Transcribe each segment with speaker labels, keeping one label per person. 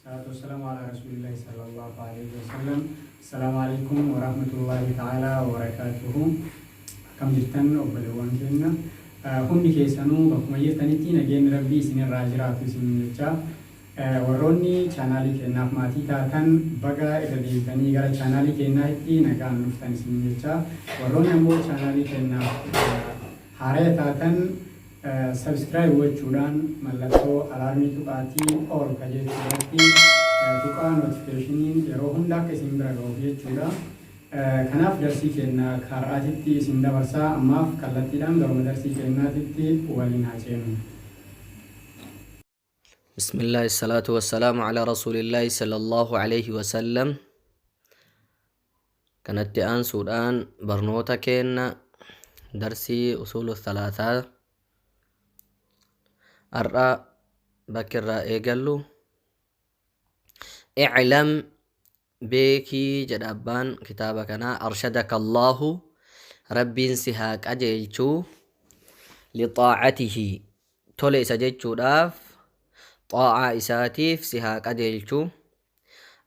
Speaker 1: Salaatu wassalaamu ala rasuulillahi sallallahu alayhi wasallam. Assalaamu alaikum warahmatullahi ta'ala wabarakaatuhu. Akkam jirtan obboleewwan keenya? Hundi keessanuu bakkuma jirtanitti nageenyi Rabbii isinirraa jiraatu isin jecha. Warroonni chaanaalii keenyaaf maatii taatan, baga irra deebitanii gara chaanaalii keenyaatti nagaan dhuftan isin jecha. Warroonni ammoo chaanaalii keenyaaf haaraya taatan, subscribe gochuudhaan mallattoo alaarmii tuqaatii all ka jechuu irratti tuqaa, notificationiin yeroo hunda akka isin bira ga'uuf jechuudha. Kanaaf darsii keenya har'aatitti isin dabarsaa, ammaaf kallattiidhaan garuma darsii keenyaatitti waliin haa ceenu.
Speaker 2: بسم الله، الصلاة والسلام على رسول الله صلى الله عليه وسلم. Kanatti aansuudhaan barnoota keenna darsii usuulu thalaataa har'a bakki irraa eegallu "اعلم" beekii jedha abbaan kitaaba kanaa. "أرشدك الله" Rabbiin si haa qajeelchuu, "لطاعته" tole isa jechuudhaaf, xaa'aa isaatiif si haa qajeelchuu,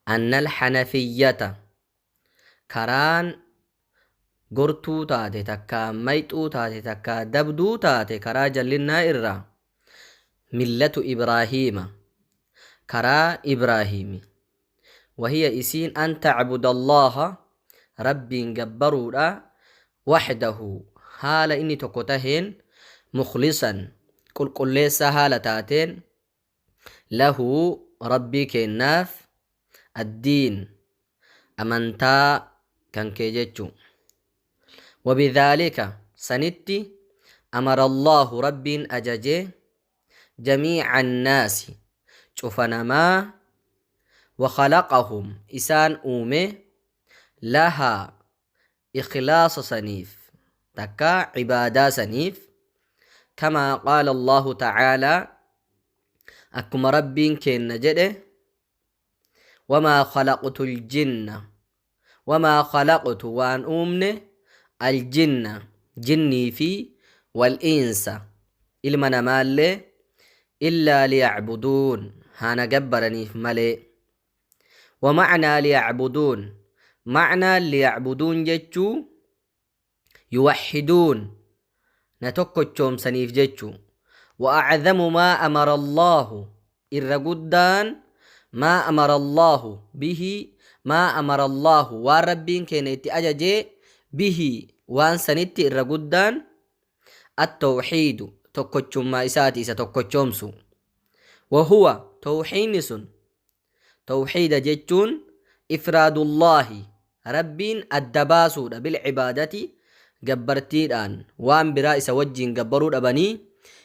Speaker 2: "أن الحنيفية" karaan gortuu taate takkaa mayxuu taate takkaa dabduu taate, karaa jallinnaa irraa, "ملة إبراهيم" karaa Ibraahiimi, "وهي" isiin "أن تعبد الله" Rabbiin gabbaruudha, "وحده" haala inni tokko taheen, "مخلصا" qulqulleessaa haala taateen, "له" Rabbii kennaaf, "الدين" amantaa kan kee jechu. "وبذلك" sanitti, "أمر الله" Rabbiin ajaje, "جميع الناس" cufa namaa, "وخلقهم" isaan uume, "لها" ikhlaasa saniif takka cibaadaa saniif, "كما قال الله تعالى" akkuma Rabbiin keenna jedhe, "وما خلقت الجن وما خلقت" waan uumne, "الجن" jinnii fi, "والإنس" ilma namaallee, "إلا ليعبدون" haana gabbaraniif malee. "ومعنى ليعبدون" معنى ليعبدون jechuu, "يوحدون" na tokkochoomsaniif jechuu. "وأعظم ما أمر الله" irra guddaan, "ما أمر الله به ما أمر الله" waan Rabbiin keenya itti ajajee, "به" waan sanitti irra guddaan, "التوحيد" tokkochummaa isaati isa tokkochoomsu. "وهو" tawxiidni sun, tawxiida jechuun, "إفراد الله" Rabbiin adda baasuudha, "بالعبادة" gabbartiidhaan waan biraa isa wajjiin gabbaruu dhabanii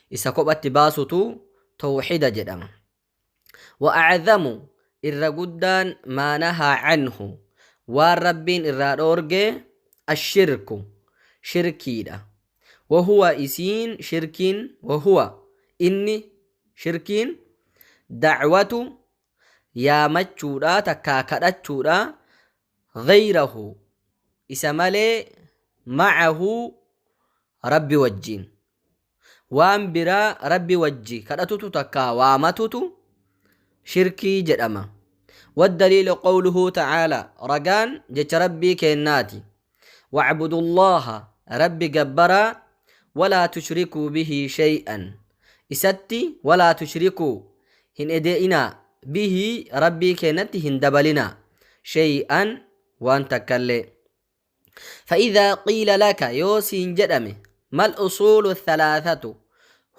Speaker 2: isa kophatti baasutu tawxiida jedhama. "وأعظم" irra guddaan, "ما نهى عنه" waan Rabbiin irraa dhoorge, "الشرك" shirkiidha. "وهو" isiin shirkiin, "وهو" inni shirkiin, "دعوة" yaamachuudha takkaa kadhachuudha, "غيره" isa malee, "معه" Rabbi wajjiin, waan biraa Rabbi wajji kadhatutu takkaa waamatutu shirkii jedhama. "والدليل قوله تعالى" ragaan jecha Rabbii kennaati, "واعبدوا الله" Rabbi gabbaraa, "ولا تشركوا به شيئا" isatti, "ولا تشركوا" hin ede'inaa, "به" Rabbii kennatti hin dabalinaa, "شيئا" waan takkallee. "فإذا قيل لك" yoo siin jedhame, "ما الأصول الثلاثة"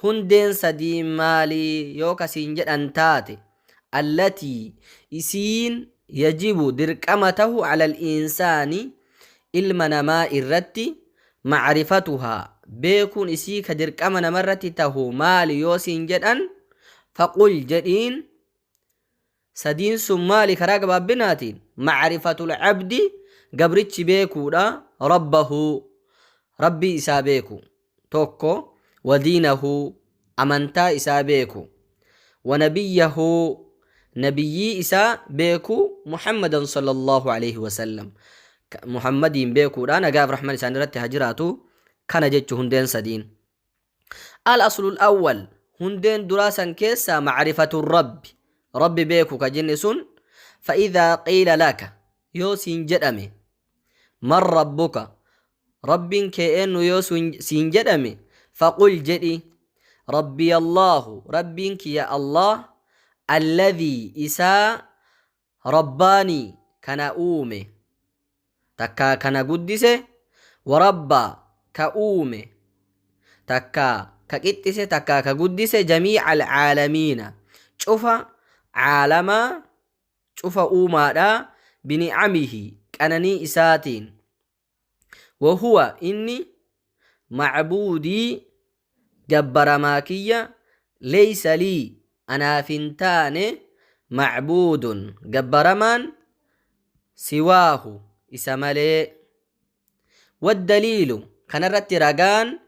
Speaker 2: hundeen sadii maalii yoo kasiin jedhan taate, "التي" isiin, "يجب" dirqama tahu, "على الإنسان" ilma namaa irratti, "معرفتها" beekuun isii ka dirqama namarratti tahu maali yoo siin jedhan, "فقل" jedhiin, sadiin sun maali karaa gabaabbinaatiin, "معرفة العبد" gabrichi beekuudha, "ربه" Rabbii isaa beeku tokko, "ودينه" amantaa isaa beeku, "ونبيه" nabiyyii isaa beeku, "محمدا صلى الله عليه وسلم" Muhammadiin beekuudha, nagaaf rahman isaan irratti haa jiraatu. Kana jechu hundeen sadiin. "الأصل الأول" hundeen duraa san keessaa, "معرفة الرب" Rabbi beeku ka jenne sun فإذا قيل لك yoo siin jedhame من ربك Rabbiin kee eenyu yoo siin jedhame فقل jedhi ربي الله Rabbiin kiyya Allah الذي isaa رباني kana uume takkaa kana guddise وربى ka uume takkaa ka qixxise takkaa ka guddise جميع العالمين cufa caalamaa cufa uumaadha بنعمه qananii isaatiin وهو inni معبودي gabbaramaa kiyya ليس لي anaaf hin taane معبود gabbaramaan سواه isa malee. والدليل kanarratti ragaan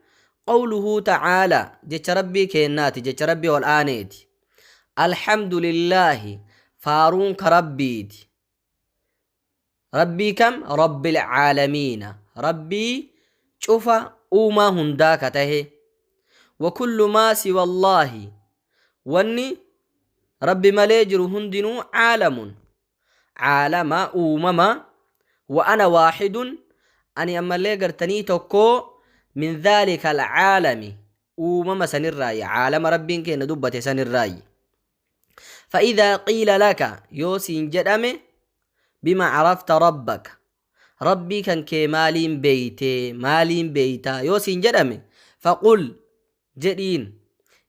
Speaker 2: قوله تعالى jecha Rabbii keennaati, jecha Rabbii ol aaneeti. الحمد لله faaruun ka Rabbiiti. Rabbii kam? رب العالمين Rabbii cufa uumaa hundaa ka tahe. وكل ما سوى الله wanni Rabbi malee jiru hundinuu عالم caalama uumama. وأنا واحد ani ammallee gartanii tokkoo من ذلك العالم uumama sanirraayi, caalama Rabbiin keenya dubbate sanirraayi. فإذا قيل لك yoo siin jedhame بما عرفت ربك Rabbii kan kee maaliin beeytee, maaliin beeytaa yoo siin jedhame فقل jedhiin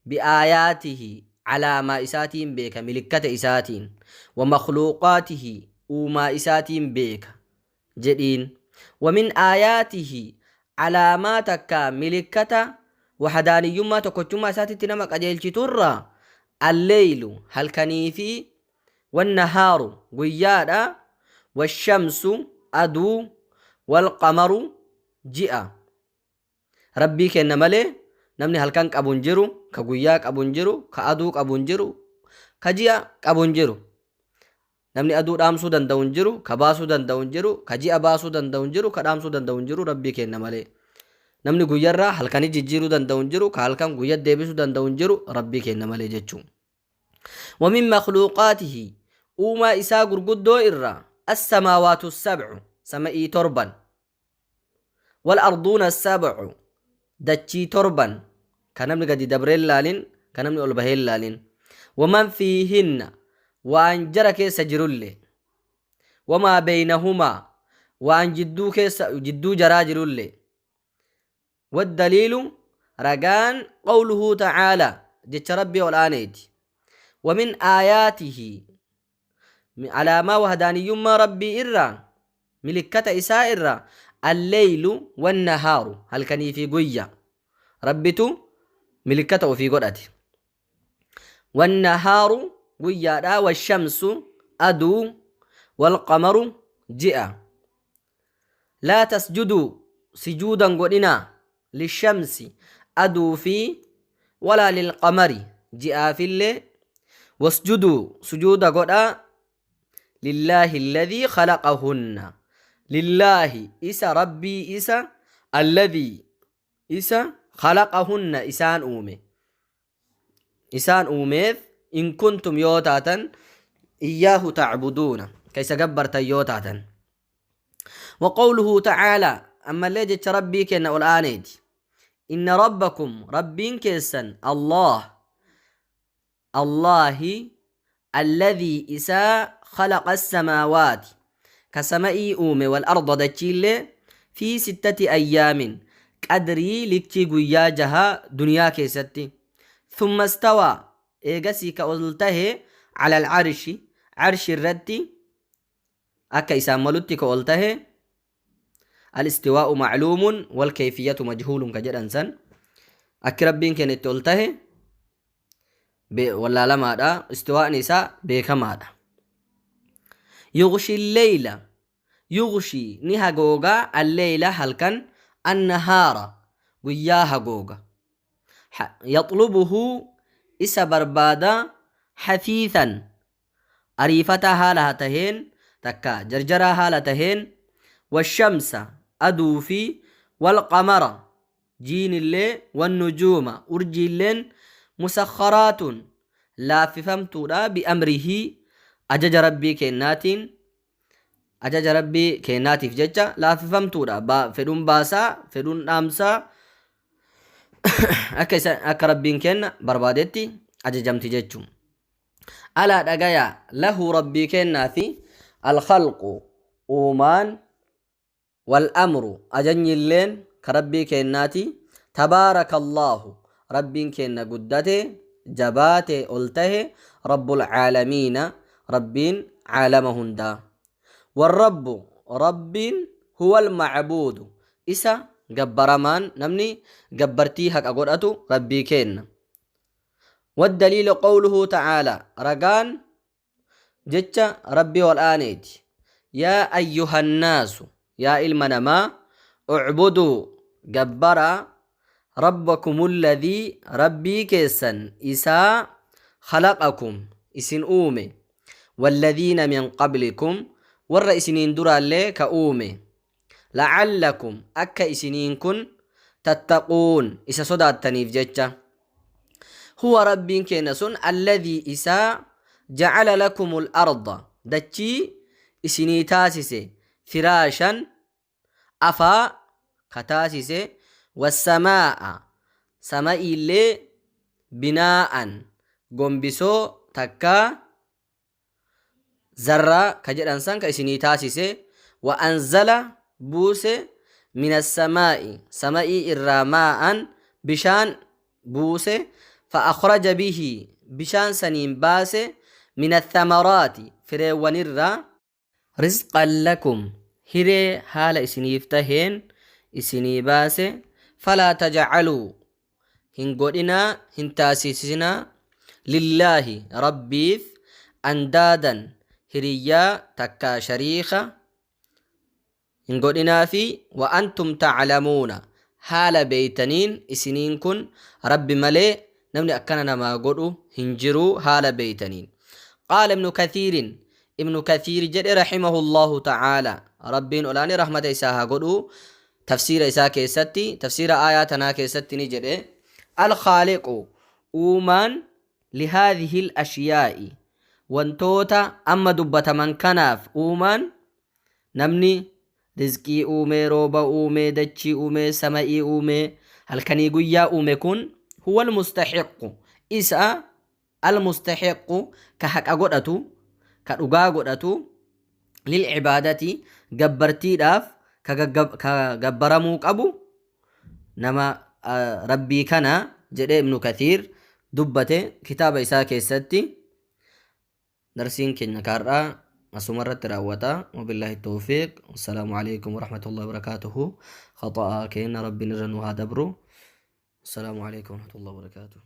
Speaker 2: بآياته calaamaa isaatiin beeka, milikkata isaatiin, ومخلوقاته uumaa isaatiin beeka jedhiin. ومن آياته calaamaa takka milikkata wahdaaniyyummaa tokkochummaa isaatitti nama qajeelchiturraa الليل halkanii fi والنهار guyyaadha, والشمس aduu, والقمر ji'a. Rabbii kenna malee namni halkan qabu hin jiru, ka guyyaa qabu hin jiru, ka aduu qabu hin jiru, ka ji'a qabu hin jiru. Namni aduu dhaamsuu danda'u hin jiru, ka baasuu danda'u hin jiru, ka ji'a baasuu danda'u hin jiru, ka dhaamsuu danda'u hin jiru Rabbii kenna malee. Namni guyyarraa halkanii jijjiiruu danda'u hin jiru, ka halkan guyya deebisuu danda'u hin jiru Rabbii kenna malee jechuun. ومن مخلوقاته uumaa isaa gurguddoo irraa السماوات السبع sama'ii torban, والأرضون السبع dachii torban ka namni gadi dabreen laalin, ka namni ol baheen laalin, ومن فيهن waan jara keessa jirulle, وما بينهما waan jidduu keessa jidduu jaraa jirulle. والدليل ragaan قوله تعالى jecha Rabbii ol aaneeti. ومن آياته calaamaa wahdaaniyyummaa Rabbii irraa milikkata isaa irraa الليل والنهار halkanii fi guyya Rabbitu milikkata ofii godhate. والنهار guyyaadha, والشمس aduu, والقمر ji'a. لا تسجدوا sijuudan godhinaa للشمس aduu fi ولا للقمر ji'aafillee, واسجدوا sujuuda godhaa لله الذي خلقهن لله isa Rabbii isa الذي isa خلقهن isaan uume, isaan uumeef, إن كنتم yoo taatan إياه تعبدون ka isa gabbartan yoo taatan. وقوله تعالى ammallee jecha Rabbii kenna ol aaneeti. إن ربكم Rabbiin keessan الله الله الذي isaa خلق السماوات ka sama'ii uume, والأرض dachiillee, في ستة أيام qadrii likchii guyyaa jaha duniyaa keessatti, ثم استوى eegasii ka ol tahe, على العرش carshi irratti akka isaan malutti ka ol tahe. الاستواء معلوم والكيفية مجهول ka jedhan san akki Rabbiin keenya itti ol tahe wallaalamaadha, istiwaa'ni isaa beekamaadha. يغشي الليل يغشي ni hagoogaa, الليل halkan, النهار guyyaa hagooga, يطلبه isa barbaada, حثيثا ariifataa haala taheen takka jarjaraa haala taheen, والشمس aduu fi والقمر jiinillee, والنجوم urjiilleen, مسخرات laaffifamtuudha bi'amrihii ajaja rabbii kennaatiin ajaja rabbii kennaatiif jecha laaffifamtuudha fedhuun baasaa fedhuun dhaamsaa akka isa akka rabbiin kenna barbaadetti ajajamti jechuun. Alaa dhagayaa lahu rabbii kennaa fi alkhalqu uumaan والأمر أجني اللين كربي كناتي تبارك الله ربي كن قدته جباته قلته رب العالمين ربين عالمهن دا والرب رب هو المعبود إسا جبرمان نمني جبرتي هك أقول ربي كن والدليل قوله تعالى رجان جتش ربي والآنيت يا أيها الناس يا إلمنما اعبدوا جبرا ربكم الذي ربي كيسن إساء خلقكم إسن أومي والذين من قبلكم ور إسنين درا لي كأومي لعلكم أكا إسنين كن تتقون إسا صدى التنيف جتة هو ربي كينسون الذي إساء جعل لكم الأرض دتشي إسني تاسسي فراشا أفا كتاسسي والسماء سماء اللي بناء قنبسو تكا زرا كجر أنسان كإسني تاسسي وأنزل بوسي من السماء سماء الرماء بشان بوسي فأخرج به بشان سنين باسي من الثمرات فريوان الرا رزقا لكم هري حال إسني افتهين إسني باسي فلا تجعلوا هنقولنا هنتاسيسنا لله ربيث أندادا هريا تكا شريخة هنقولنا في وأنتم تعلمون حال بيتنين إسنين كن رب ملي نمني أكننا ما قلوا هنجروا حال بيتنين. قال ابن كثير ابن كثير جد رحمه الله تعالى ربين أولاني رحمة إساها قلوا تفسير إساها كيستي تفسير آياتنا كيستي نجد الخالق أومان لهذه الأشياء وانتوتا أما دبة من كناف أومان نمني رزقي أومي روبا أومي دتشي أومي سمائي أومي هل كان يقول أومي كن هو المستحق إسا المستحق كحق أقرأتو كأقا قرأتو للعبادة جبرتي داف كجبرموك أبو نما ربي كان جد ابن كثير دبته كتاب إسا كيستي درسين كنا كارا أسمرة تراوتا وبالله التوفيق والسلام عليكم ورحمة الله وبركاته. خطأ كأن ربي نرنوها دبرو. السلام عليكم ورحمة الله وبركاته.